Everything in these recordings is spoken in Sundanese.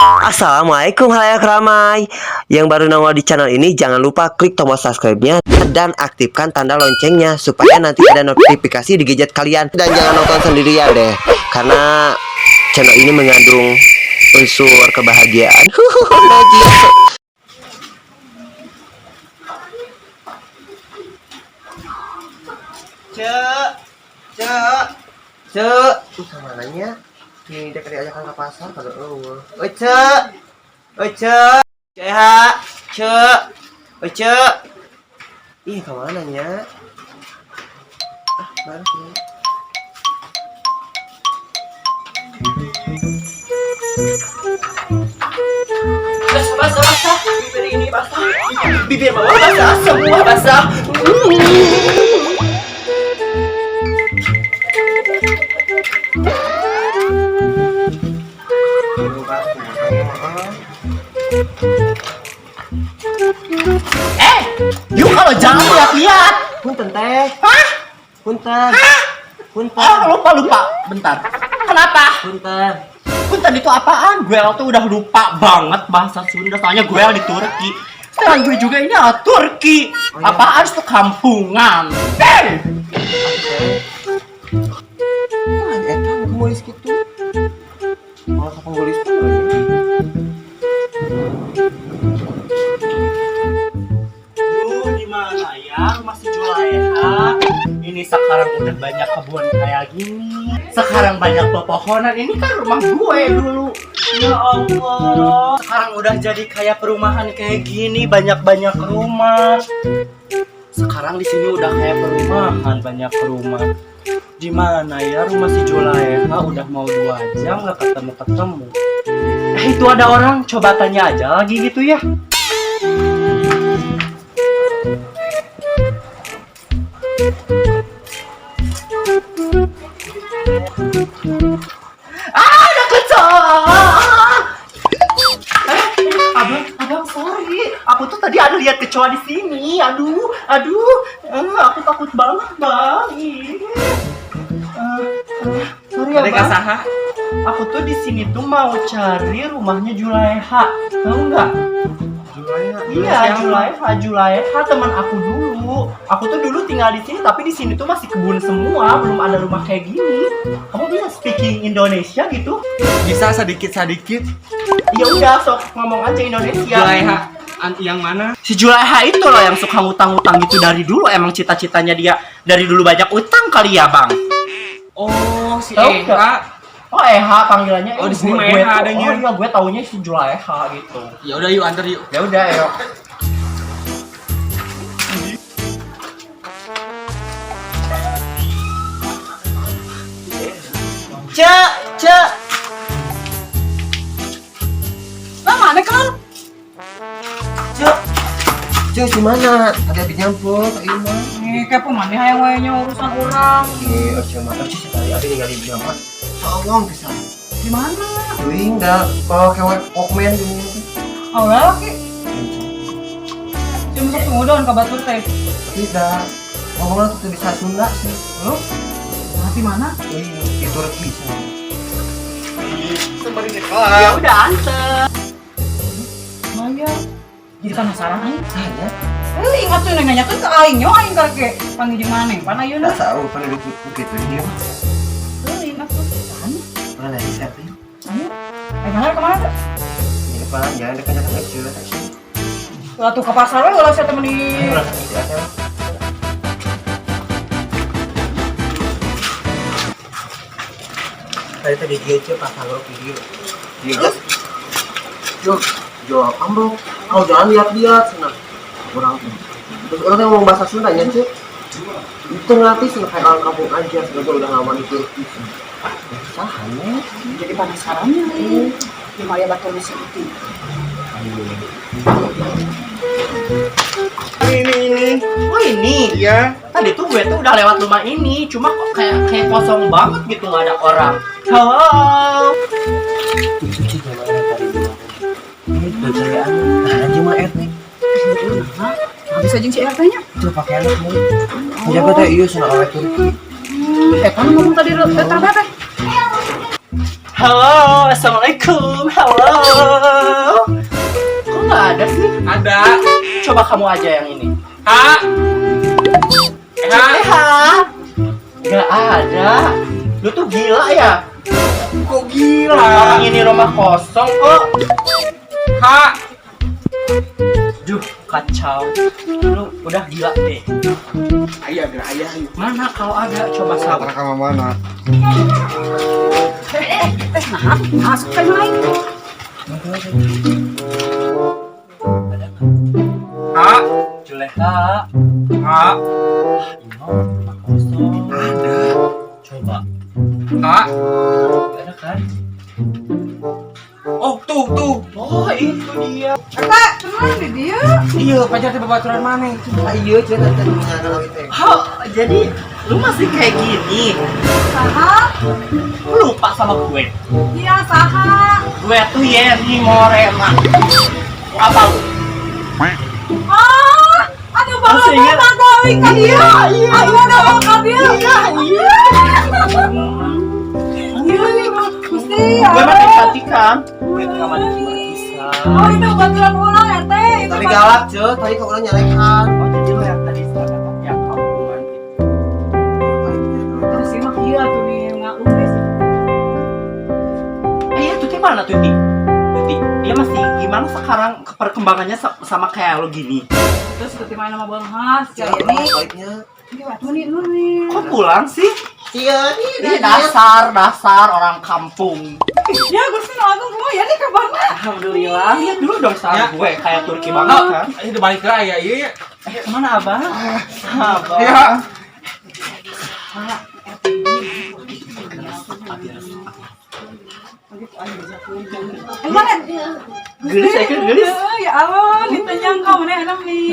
Assalamualaikum khalayak ramai. Yang baru nongol di channel ini, jangan lupa klik tombol subscribe-nya dan aktifkan tanda loncengnya supaya nanti ada notifikasi di gadget kalian. Dan jangan nonton sendirian deh, karena channel ini mengandung unsur kebahagiaan. Najis. Cek, cek, cek. Kamananya? Tidak diajakan ke pasar kalau eueuh. Oh, cek. Oh, cek. Cek, cek. Oh, cek. Ih, kemana nya? Ah, baru sih. Basah, basah, basah. Bibir ini basah. Bibir bawah basah, semua basah. Eh, yuk kalau jangan lihat-lihat. Punten teh. Hah? Punten. Punten. Oh, lupa lupa. Bentar. Kenapa? Punten. Punten itu apaan? Gue tuh udah lupa banget bahasa Sunda. Soalnya gue di Turki. Sekarang gue juga ini adalah Turki. Oh, iya. Apaan itu kampungan? Hey! Ah, eta nu kumaha kitu. Malah kapanggulis tuh. Duh, di mana ya rumah si Juleha? Ini sekarang udah banyak kebun kayak gini. Sekarang banyak pepohonan. Ini kan rumah gue dulu. Ya Allah. Sekarang udah jadi kayak perumahan kayak gini, banyak-banyak rumah. Sekarang di sini udah kayak perumahan, banyak rumah. Di mana ya rumah si Juleha? Udah mau 2 jam nggak ketemu-ketemu. Eh, itu ada orang, coba tanya aja lagi gitu ya. Ah, ada kecoa. Eh, abang, abang, sorry. Aku tuh tadi ada lihat kecoa di sini. Aduh, aduh. Eh, aku takut banget, bang. Ih. Eh, eh, sorry ya, Ada bang. saha? Aku tuh di sini tuh mau cari rumahnya Juleha. Tahu nggak? Iya, Juleha, Juleha teman aku dulu. Aku tuh dulu tinggal di sini, tapi di sini tuh masih kebun semua, belum ada rumah kayak gini. Kamu bisa speaking Indonesia gitu? Bisa sedikit-sedikit. Ya udah, sok ngomong aja Indonesia. Juleha yang mana? Si Juleha itu loh yang suka ngutang-ngutang gitu dari dulu. Emang cita-citanya dia dari dulu banyak utang kali ya, Bang? Oh, si Tahu Eha. nggak? Oh, Eha panggilannya. Oh, di sini mah gue Eha tuh- adanya. Oh iya, gue taunya si Juleha gitu. Ya udah yuk antar yuk. Ya udah, ayo. Cek, cek. Lah mana kan? Cek. Cek di mana? Ada abi nyampur ka ieu mah. Eh, kepo mana hayang wae nya urusan orang. Ih, oh cek mah, oh cek tadi abi ningali di mah. Sawang pisan. Di mana? Teuing da kalau kewe Walkman di teh. Oh, lah ki. Cuma sok sungudon ka batur teh. Tidak. Ngomongnya tuh bisa Sunda sih. Lu? Di mana? Teuing di Turki sana. Ya udah antar. Maya. Jadi penasaran aing. Saya Eh, ingat tuh nanyakeun ke aing nyo aing karek panggil jeung maneh. Pan ayeuna. nggak tahu penduduk bukit ini dia mah. Teuing atuh. Mana? Mana sih siapa ini? Ayo. Eh, mana kemana tuh? Di depan jangan dekat-dekat kecil sih. Ulah tuh ke pasar we ulah saya temani. Ayo lah, tidak ada. Tadi tadi dia pas kalau video. Dia gas. Jo, jo ambruk. Kau jangan lihat-lihat senang. Orang terus orang yang ngomong bahasa Sunda nya cuy. Itu ngerti senang kayak orang kampung aja, sebenarnya udah lama di Turki. Sahannya. Jadi penasarannya aing. Di maya batur si itu. Ini ini. Oh ini. Iya. Tadi tuh gue tuh udah lewat rumah ini, cuma kok kayak kayak kosong banget gitu nggak ada orang. Halo. Cuci zaman tadi dulu. Ini kegayaan. Nah, aja mah RT. Nah, habis aja si RT-nya. Itu pakaian kamu. Jaga teh iya senang awet Turki. Eh, kan ngomong tadi teh. Halo, assalamualaikum. Halo. ada sih? Ada. Coba kamu aja yang ini. H. H. Gak ada. Lu tuh gila ya? Kok gila? Orang ini rumah kosong kok. H. Duh, kacau. Lu udah gila deh. Ayah, gerak ayah. Mana kalau ada coba sabar. Rekaman mana? Eh, nah, masuk ke aing. H. Juleha. H. Ini rumah kosong. Ada. Coba. H. Gak ada kan? Oh, tuh, tuh. Oh, itu dia. Eta, tenang di dia. Iya, pacar teh babaturan maneh. Ah, iya, cenah teh kalau gitu. Oh, jadi lu masih kayak gini. Saha? Lu lupa sama gue. Iya, saha. Gue tuh Yeni Morena. Apa lu? Ah, aduh Masih bapak ingat? bapak ka dia. Iya, Aduh ada ka dia. Iya, iya. Iya, Gusti. Gue mah cantik kan? Gue tuh sama di berkisah. Oh, itu baturan urang RT. Itu Tadi galak, ceu, tadi kok urang nyalekan. Oh, jadi lo yang tadi salah yang kampungan itu. Terus sih mah iya tuh nih ngalumis. Eh, iya, Tuti mana Tuti? Tuti, dia masih gimana sekarang perkembangannya sama kayak lo gini? Terus Tuti main sama Bang Has, ya ini. Baiknya. Iya, tuh nih lu nih. Kok pulang sih? Iya, nih Ini dasar, dasar orang kampung. Ya, Gusti langsung semua ya nih kabarnya. Alhamdulillah. Lihat dulu dong sama Ya. gue kayak Turki banget kan. Ini udah balik ke ayah, iya, iya. Eh, kemana abang? Abang. Iya. Eh, mana? Gelis ya kan, gelis. Ya Allah, ditanyang kamu nih enak nih.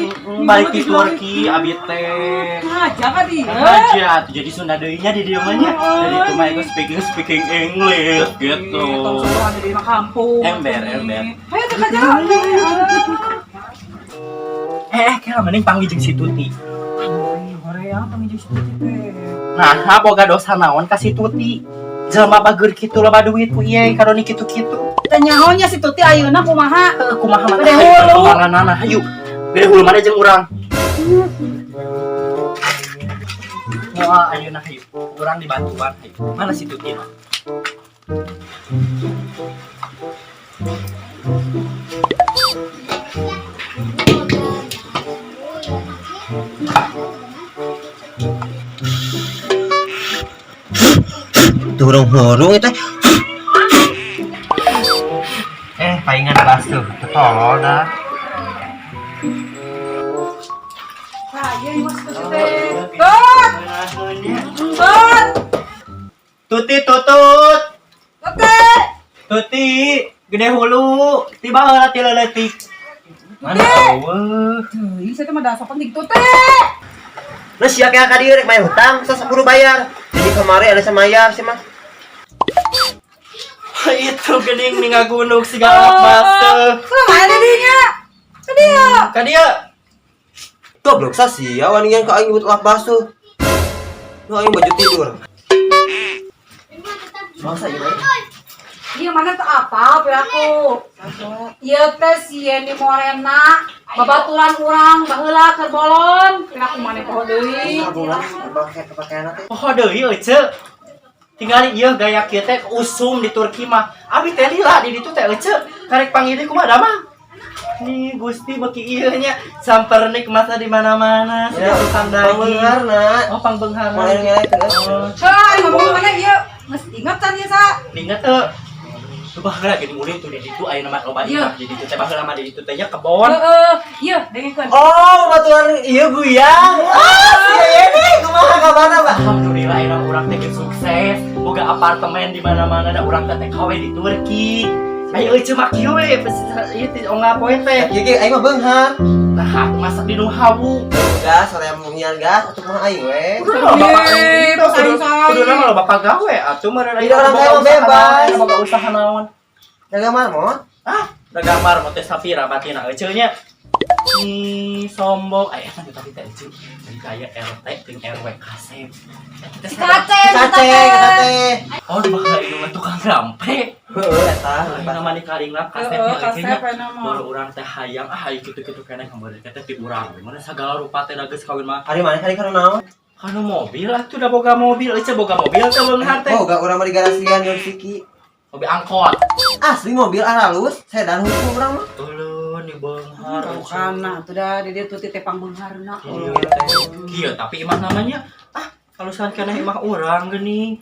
Balik di Turki, abi teh. Ngajar ka dia. Aja, tuh jadi Sunda deui-nya di dieu mah nya. Jadi itu mah aku speaking speaking English gitu. Tong soal di mah kampung. Ember, ember. Ayo tuh kajar. Eh, kayak mending panggil jeung si Tuti. Korea panggil si Tuti teh. Nah, boga dosa naon ka si Tuti. Jelema bager kitu loba duit ku ieu karoni kitu-kitu. Teh nyahonya si Tuti ayeuna kumaha? Heuh, kumaha mah Gede hulu. perkembanganana hayu. Gede hulu mana jeung urang? Wah, ayeuna hayu. Urang dibantuan hayu. Mana si Tuti mah? Turung-hurung itu. Eh, palingan basuh. Tolol dah. Nah, iya mas Tuti teh. Tut! Tut! Tuti tutut. Tuti! Tuti, gede hulu. Tiba heula ti leutik. Mana eueuh. Ih, saya teh mah dasar penting Tuti. Nah, sia kayak ka dieu rek bayar hutang, sos kudu bayar. Jadi kemarin ada sama bayar sih mah. Itu gening nih ngagunuk si galak basuh. Kumaha ada dinya? Ka dieu. Ka dieu. Goblok sa sia wani yang ka aing nyebut lap basuh. Nu aing baju tidur. Masa ieu? Iya mana tuh apa piraku? Ieu teh si Yeni Morena, babaturan urang baheula keur bolon. Piraku maneh poho deui. Tabungan pakai pakaian teh. Oh deui euce. Tinggal ieu gaya kieu teh usum di Turki mah. Abi teh lila di ditu teh euce. Karek panggil kumaha da mah? Nih Gusti beki ieu nya sampernik masa di mana-mana, Ya, sudah tukang daging. pangbeungharna. Oh, pangbeungharna. Mulai ngelek. Oh, Heuh, ngomong mana ieu? Geus inget can ieu sa? inget teu. Lu baheula geuning ulin tuh di ditu aya nama loba Iya. imah di ditu teh baheula mah di ditu teh nya kebon. Heeh, ieu dengekeun. Oh, batuan iya guyang. Ah, si ini kumaha kabarna, Pak? Alhamdulillah ayeuna urang teh geus sukses, boga apartemen di mana-mana da urang teh TKW di Turki. Ayo euy mah kieu we, ieu teh ongga poe teh. Ieu ge aing mah beunghar. Nah, aku masak di nu hawu. Gas, sore nyiar gas atuh mah aing we. Kudu mah bapak Yeay, kudu kudu nama lo bapak gawe atuh meureun Tidak, orang kaya mah bebas. boga usaha naon. Dagang marmot. Ah, dagang marmot teh sapira batina euceu nya. Ih, sombong. Eh, eta tadi teh Ece. Jadi kayak RT jeung RW kasep. Eta teh Si kaceng, Kaceng eta teh. Oh, di bakal ieu mah tukang rampe. Heeh, eta. Ayeuna mah dikaring lah kasep Heeh, nya Ece nya. kasep aya mah. Baru urang teh hayang ah hayu kitu-kitu keneh kamari teh ti urang. Mana sagala rupa teh geus kawin mah. Ari mana kali kana naon? Kanu mobil atuh da boga mobil, Ece boga mobil teh beunghar teh. Oh, gak urang mah di garasian di Siki. Mobil angkot. Asli mobil aralus, sedan hukum urang mah. Ulun di beunghar. Kana tuh dah di dieu tuh teh pangbeungharna. Iya teh. Kieu tapi imah namanya ah kalau san keneh imah urang geuning.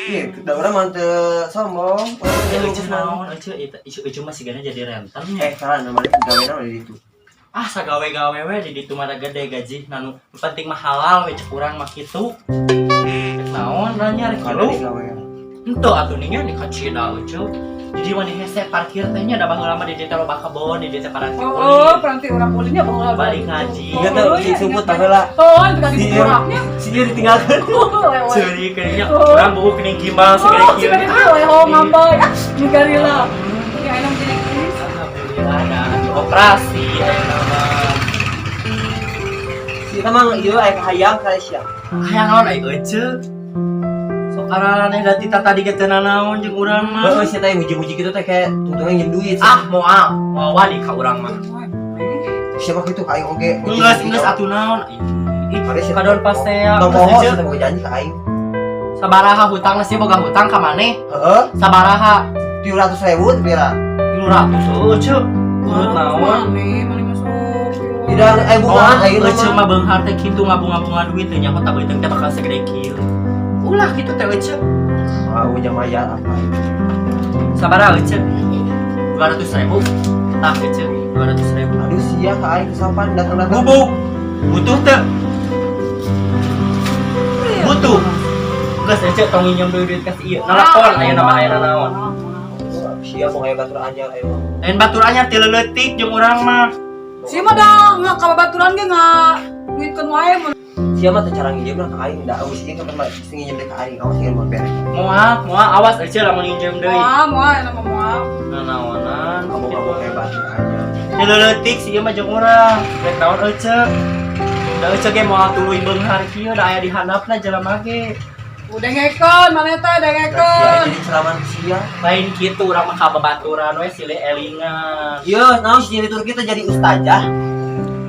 Iya, da urang mah teu sombong. Urang mah Eh, teu Ece naon Ece Ece Ece mah sigana jadi renten nya. Eh, salah namanya gawe naon di ditu. Ah sagawe-gawe we di ditu mah gede gaji nanu penting mah halal we cek urang mah kitu. Rek naon nanya rek Kada kilu. di gawe. Henteu atuh nya di kacida Ece. Jadi mah hese parkir teh nya da baheula mah di dieu teh loba kebon di dieu teh paranti Oh, ulin. peranti urang ulinnya baheula. Balik ngaji. Ingat tuh, si sumput baheula. Oh, itu kan dikuraknya. Si dia ditinggalkan. Lewat. Ceuri kayaknya urang buuk geuning gimbal segede Oh, kieu. si kan leho ngambay. Ah, garila. Ya enak jadi gini. Alhamdulillah dah dioperasi ayeuna mah. Si eta mah ieu aya kahayang ka sia. Hayang naon ai Ece? Sok araneh da tita tadi ge teu nanaon jeung urang mah. Heeh, si teh muji-muji kitu teh kayak tungtungan nyin duit. Ah, moal, moal wani ka urang mah. Siapa kitu ka aing oge. Geus geus atuh naon. Ih, kadon pasea. Tong poho sih teh boga janji ka aing. Sabaraha hutangna sih boga hutang ka maneh? Heeh, Sabaraha? 700.000 pira. 300 heueuh, Ceu. Urut naon? Mane, mane masuk. Tidak eh bungaan aing Ece mah beunghar teh kitu ngabunga-bunga duit teh nyaho beuteung teh bakal segede kieu. Ulah kitu teh Ece. Ah, ujang mayar apa. Sabaraha Ece? 200.000. Tah Ece, 200.000. Aduh sia ka aing kesampan datang-datang. Bubuk. Butuh teu? Butuh. Geus Ece tong nginjem deui duit ka si ieu. Nalapon aya nama aya naon. Sia mau aya batur anyar ayo. Lain batur anyar ti leuletik jeung urang mah. Si mah dah nggak kababaturan ge nggak duitkeun wae mun. Sia mah teu cara nginjem lah ka aing da eueuh sia kapan mah sing nginjem deui ka aing awas sia mau beres. Moal, moal awas Ece lamun nginjem deui. Moal, moal enak mah moal. Nanaonan. Kamu kayak batur anyar. Ti leuletik si ieu mah jeung urang. Rek naon Ece? Da Ece ge moal tuluy beunghar kieu da aya di handapna jelema ge. Udah dengekeun maneh teh Sia dengekeun. jadi ceramah sia. Lain kitu urang mah kababaturan we silih elingan. Yo, naon si jadi Turki teh jadi ustazah.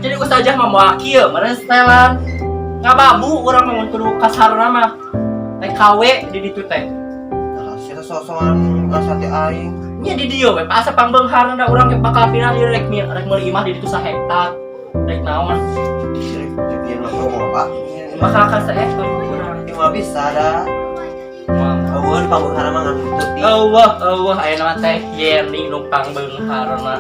Jadi ustazah mah moal kieu, meureun setelan. Ngababu urang mah mun kudu kasarna mah. TKW di ditu teh. Nah, sia teh sosokan ngasati aing. Nya di dieu we asa pangbeungharna da urang ge bakal pindah di rek rek meuli imah di ditu sahektar. Rek naon? Jadi mah loba. Bakal ka saektor urang. Ini mah bisa dah. Moal. Eueun pangbeungharna mah ngan tuti. Eueuh, eueuh aya nama teh Yeni nu pangbeungharna.